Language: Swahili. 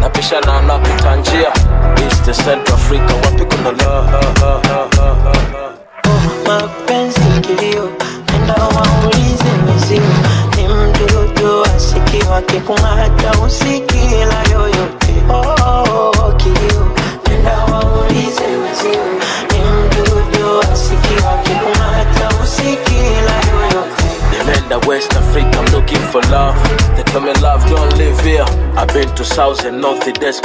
Napishana napita njia East to Central Africa, wapi kuna love? Mapenzi kilio, nenda waulize wenzio, ni mdudu asikiwa kikung'ata usikila yoyote. Oh, oh, oh, kilio, nenda waulize wenzio, ni mdudu asikiwa kikung'ata usikila yoyote. Nimeenda West Africa, I'm looking for love. They tell me love don't live here. I've been to South and North, desperate.